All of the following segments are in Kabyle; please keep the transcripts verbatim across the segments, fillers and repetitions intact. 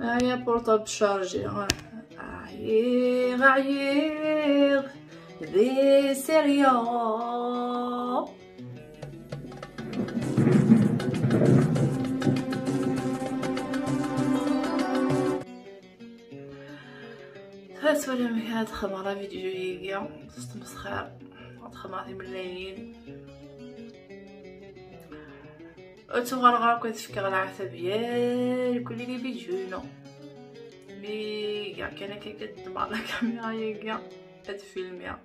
هيا portable chargé. عييغ، عييغ، دي سيريو. هات ولا مكان تخمر فيديو يجي تستمسخر، تخمر في ملايين. وتغرغر كتفكر العتب يا كل اللي بيجونا. مي كاع كان كي كتدمع لا كاميرا يا كاع هاد الفيلم يا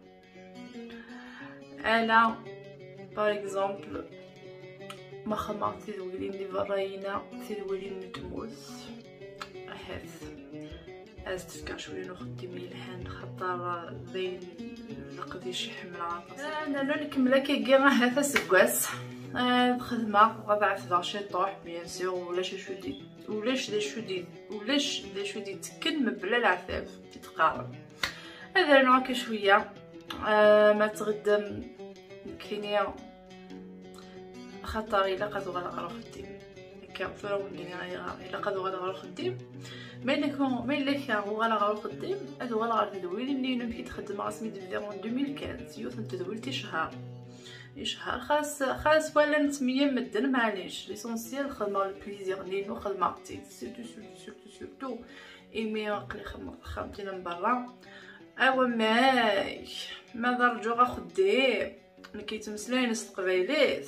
انا، par exemple، ما خمرت تدويلين دي فراينا، تدويلين نتموس. احس از تفكر شويه نخدم يلحن خاطر باين لقدي شي حمل عاطس. انا لو نكمل كي كي راه هذا سكواس. آه، الخدمه غدا عتبه شي طوح bien sûr، ولا شي شو دي، ولا شي شو دي، ولا شي شو دي تكن مبلا العتاب تتقارب. هذا نوع شويه. آه، ما تغدم كينيا خاطر الا قد وغلا غير خديم. هكا فراو الدنيا غير الا قد وغلا غير خديم. ما الا كون ما الا كان وغلا غير خديم، هذا وغلا غير تدويل اللي يمكن تخدم رسمي ديال ألفين وخمسطاش، يوث تدويل تي شهر. شهر خاص خاص ولا نتمية مدن، معليش، l'essentiel خدمه البليزير لينو خدمه عرفتي، surtout surtout surtout surtout. ايمي قلي خم- خمتينا من برا. اوا ماي ماذا رجو غا خدي. نكيتمسلاين س تقبايليت.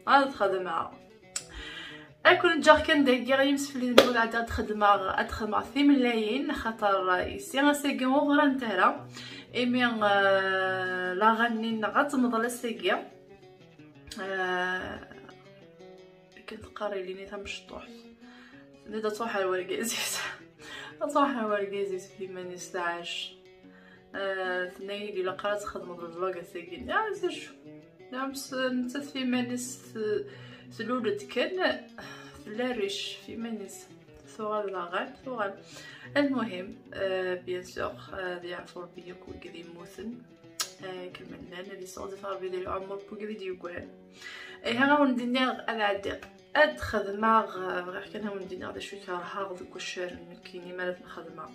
هاد خدمة. اكون جاغ كان داكي غير يمسفلي نقول عاد هاد خدمة، هاد خدمة في ملايين، خاطر يسي غاسيكي مغرا نتهرا. ايمي، آه، لا غني نغت مضل السيكي. آه، كنت قاري لي نيتا مشطوح. نيتا تروح على ورقة زيت. تروح على ورقة زيت في ماني ساعش. آه، ثني لي لقرات خدمة الفلوق سيكي. يا زيت شو؟ نعم، س-، نتا في مانيس ث-، ثلولد كان ثلا ريش في مانيس ثوغال لاغان ثوغال. المهم، آه، bien sûr، آه، دي عفور بيا كوي كذي موثن. آه، كملنا، أنا اللي صوتي في ربي ديال العمر بوكي فيديو كوان. إيه، ها غاون دينيغ العديق. أد خدمة غ-، غير كان هاون دينيغ دا شوية كارها غدوك الشهر نكيني مالت الخدمة.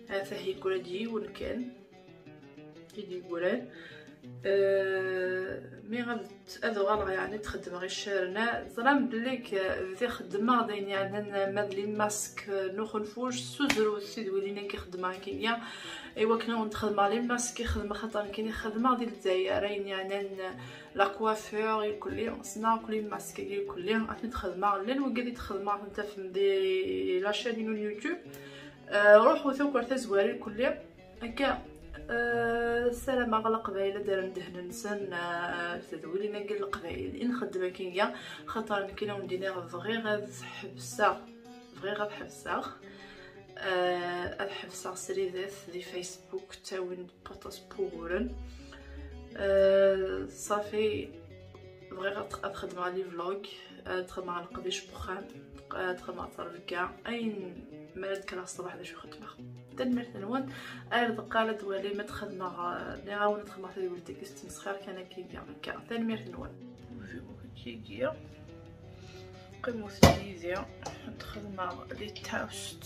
آه، فهي كل ديون كان. كي ديقولان. آه، مي غد ادو غالغ يعني تخدم غير الشارنة. زران بليك، آه، ذي خدمة دين يعني ما لي ماسك، آه، نوخن فوش سوزرو سيد ولينا كي خدمة كينيا. ايوا كنا ونتخدم لي ماسك كي خدمة خاطر كيني خدمة ديال الجزائرين يعني ن-، لا كوافير يكلي سنا كلي ماسك يكلي عشان تخدمة لين وقالي تخدمة انت في مدي لا شين يوتيوب. آه، روحوا ثوكر تزواري كلي. هكا، آه، السلام على القبايل، دار ندهن نسن، آه، تدولي نقل القبايل. إن خدمة كينيا، خاطر نكينا وندينا بغي غاد حبسة، بغي غاد حبسة. آه، الحبسة سريدات دي فيسبوك تاون بطاس بوغورن. آه، صافي، بغي غاد خدمة لي فلوق. آه، تخدم على القديش بخام، آه، تخدم على الركع، أين مرات كلا الصباح باش خدمة. تنميرت نون، أير دقالة دوالي ما تخدم، آه، لي غاون تخدم في ولدك استمسخر كان كي بيان كا. تنميرت نون. كي جيا. قيمو سيزيا. تخدم لي تاوست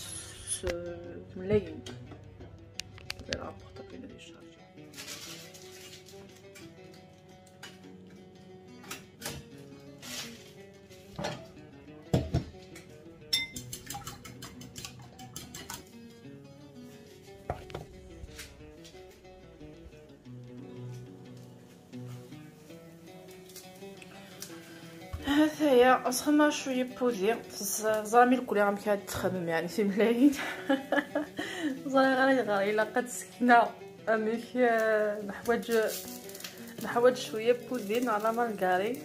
ملايين. لا، بورطابل ديجا. هذايا، اسخنا شوية بودي. ز-، زرامي الكل عم كانت تخمم، يعني، في ملايين. زرامي غير، غير، إلا قد سكنا. أمك، آه، نحوج، نحوج شوية بودي على مارغرين.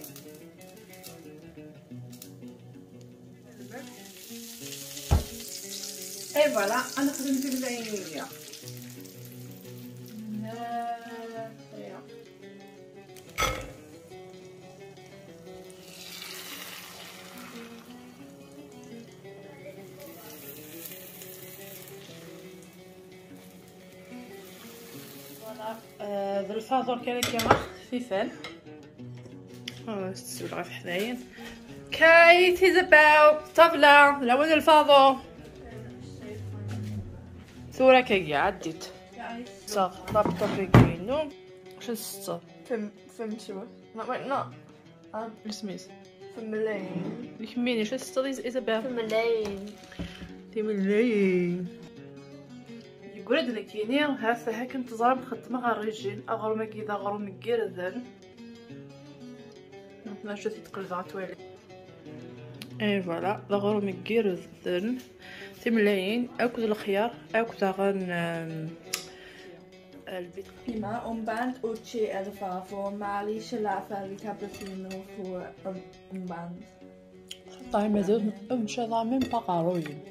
اي فوالا، انا خدمت بالعينيه. فوالا، آه، ذ الفاطور كذا كيما خفيفان. آه، تسولغ في حناين. Hey, Isabel, ṭṭabla, lawan lfaḍu. Tura kagi, ɛaddit. Saɣ, laptop-agi-inu. Acu tesetteḍ? Fem-, fem-, شو؟ No, wait, no. Um, Isem-is? Femlayen. D kemmini, acu tesetteḍ, Is-, Isabel? Femlayen. Timelliyin. Yeggra-d nekkini, ha-t-a akken teẓram xeddmeɣ rrijim, aɣrum-agi d aɣrum n yirden. Maca t-id-qelbeɣ ad twali. Et voilà, d aɣrum n yirden, timelliyin, akked lexyar, akked daɣen, euh, lbit. Ima, umband, uči, ad fafu, mali, shelaf, al cappuccino, fu, um, umband. Xaṭer mazal ur ncaḍ même pas aqerruy-im.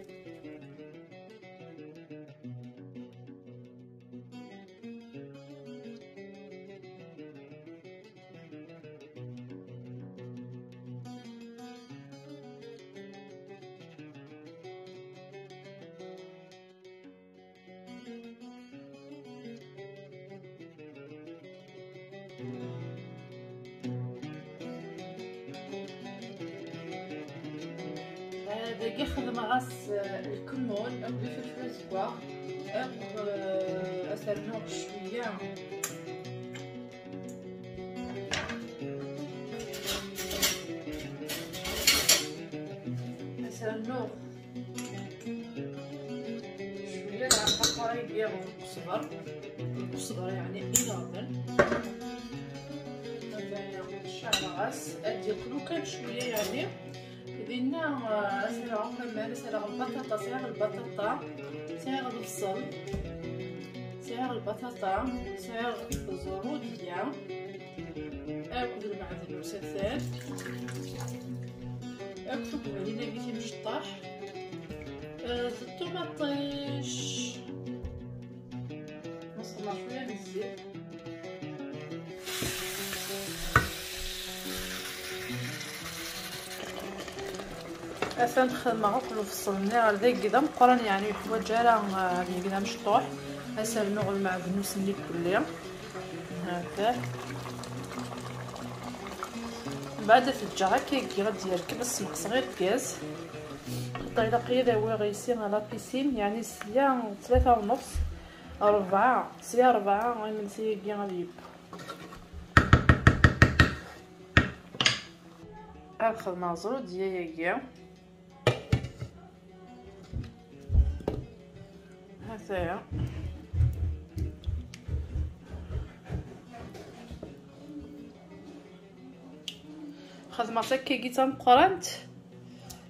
Dagi xedmeɣ-as, eh, lkemmul akked ifelfel azeggaɣ, akked, eh, ad s-rnuɣ cwiya. Ad s-rnuɣ cwiya n lɛerq aqerruy n uqesber. Uqesber, yeɛni, ineɣden. Ceɛleɣ-as, ad d-yeqqel kan cwiya, yeɛni. Dinna, ah, ad s-rnuɣ aman, ad s-rnuɣ lbaṭaṭa, sɛiɣ lbaṭaṭa, sɛiɣ lebṣel, sɛiɣ lbaṭaṭa, sɛiɣ ẓrudya, akked lmeɛden usatan, akked uqbel inagi timceṭṭaḥ, eh, d ṭumaṭic. Nṣebber cwiya n zzit. Atan xedmeɣ akk lefṣel-nni ɣer dagi d ameqqran, yeɛni ur yeḥwaǧ ara, ah, ad yeg d amecṭuḥ. Ad s-rnuɣ lmeɛdnus-nni kulli. Hata. Mbeɛd ad t-ǧǧeɣ akkagi ad d-yerkeb, ad sneqseɣ irgaz. Xaṭer ilaq-iyi ad awiɣ ici à la piscine, yeɛni sya tlata u nefṣ, rebɛa, sya rebɛa, imensi-agi ad yeww. Ad xedmeɣ ẓrudya-agi. Hataya. Xedmeɣ-tt akkagi d tameqqrant,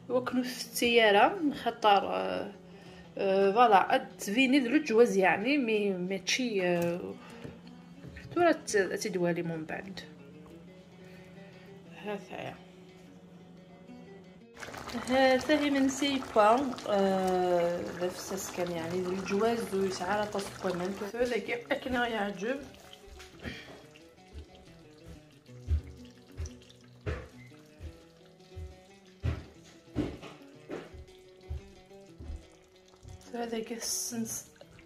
iwakken ur tetti ara, xaṭer, euh, euh, voilà, ad d-tbini d leǧwaz, yeɛni, mi, mačči, euh, tura ad tt-, ad tt-id-twalim umbeɛd. Hataya. Hatah imensi yekwa, euh, d afessas kan, yeɛni d leǧwaz, ur yesɛi ara aṭas n waman. Tura dagi akken i ɣ-yeɛǧeb. Tura dagi tessens,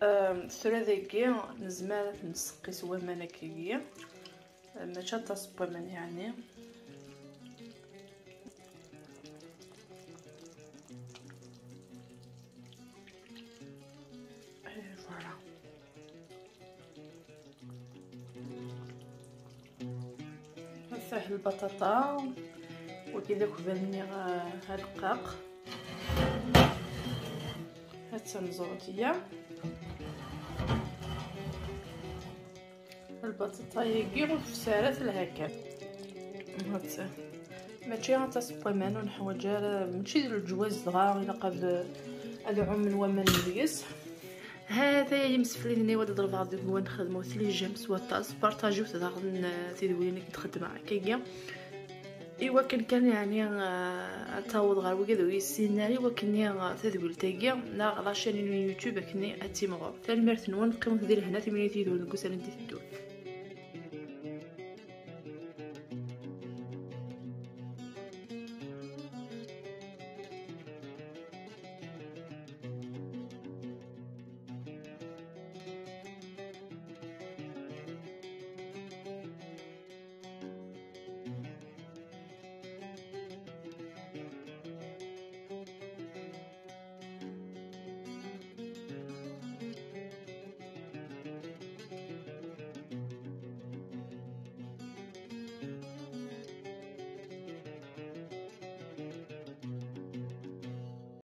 euh, tura dagi nezmer ad t-nseqqi s waman akkagi. Mačči aṭas n waman, yeɛni. Et voilà. Nfeh lbaṭaṭa, wagi d akbal-nni, ah, arqaq. Ad tamẓurdiya. Lbaṭaṭa-agi ur tefsi ara telha kan. Mačči aṭas n waman, ur neḥwaǧ ara, mačči d leǧwaz dɣa ilaq ad, ad ɛumen waman deg-s. Hataya imsefliden-iw ad ḍelbeɣ deg-wen, xedmut les j'aime s waṭas, partagiwt daɣen, eh, tidwilin i d-xeddmeɣ akkagi. Iwakken kan, yeɛni, eh, ad taweḍ ɣer wigad ur yessinen ara, iwakken, eh, tadwilt-agi neɣ la chaîne-inu n YouTube akken ad timɣur. Tanemmirt-nwen, qqimet di lehna, timunit yid-wen deg ussan n d-iteddun.